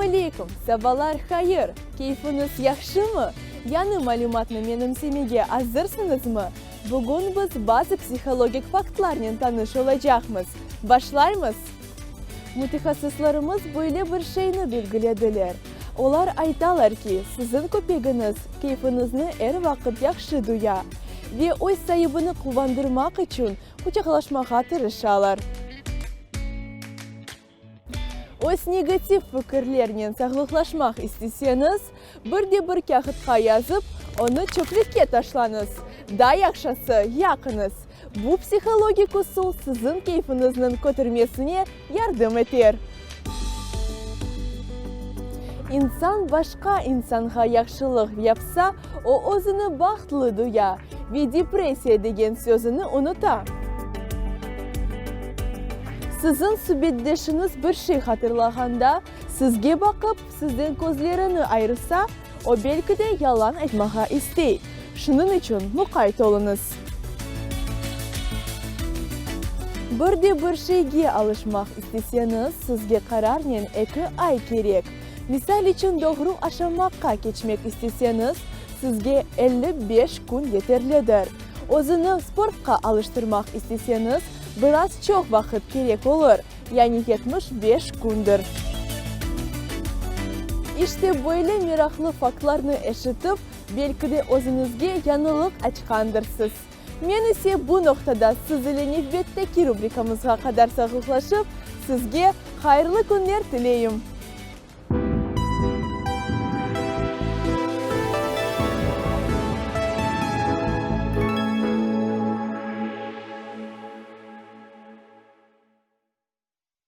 aleykum, sabalar hayır! Keyfiñiz yahşımı? Yañı malümatnı menimsemege azırsıñızmı? Bugün biz bazı psihologik faktlarnen tanış olacaqmız. Başlaymız! Mütehassıslarımız böyle bir şeyni belgilediler. Olar aytalar ki, siziñ köpegiñiz keyfiñizni er vaqıt yahşı duya ve öz saibini quvandırmaq içün quçaqlaşmağa tırışalar. Öz negativ fikirlernen sağlıqlaşmaq isteseñiz, bir de bir kâğıtqa yazıp, onı çöplükke taşlañız, daa yahşısı, yaqıñız. Bu psihologik usul siziñ keyfiñizniñ kötermesine yardım eter. İnsan başqa insanğa yahşılıq yapsa, o özüni bahtlı duya ve depressiya degen sözüni unuta. Siziñ subetdeşiñiz bir şey hatırlağanda, sizge baqıp, sizden közlerini ayırsa, o belki de yalan aytmağa istey. Şunıñ içün muqayt oluñız. Bir de bir şeyge alışmaq isteseñiz, sizge qararnen eki ay kerek. Misal içün doğru aşamaqqa keçmek isteseñiz, sizge 55 kün yeterlidir. Özüni sportqa alıştırmaq isteseñiz, biraz çoq vaqıt kerek olur, yani 75 kündir. İşte böyle meraqlı faktlarnı eşitip, belki de özüñizge yañılıq açqandırsız. Men ise bu noqtada siz ile nevbetteki rubrikamızğa qadar sağlıqlaşıp, sizge hayırlı künler tileyim.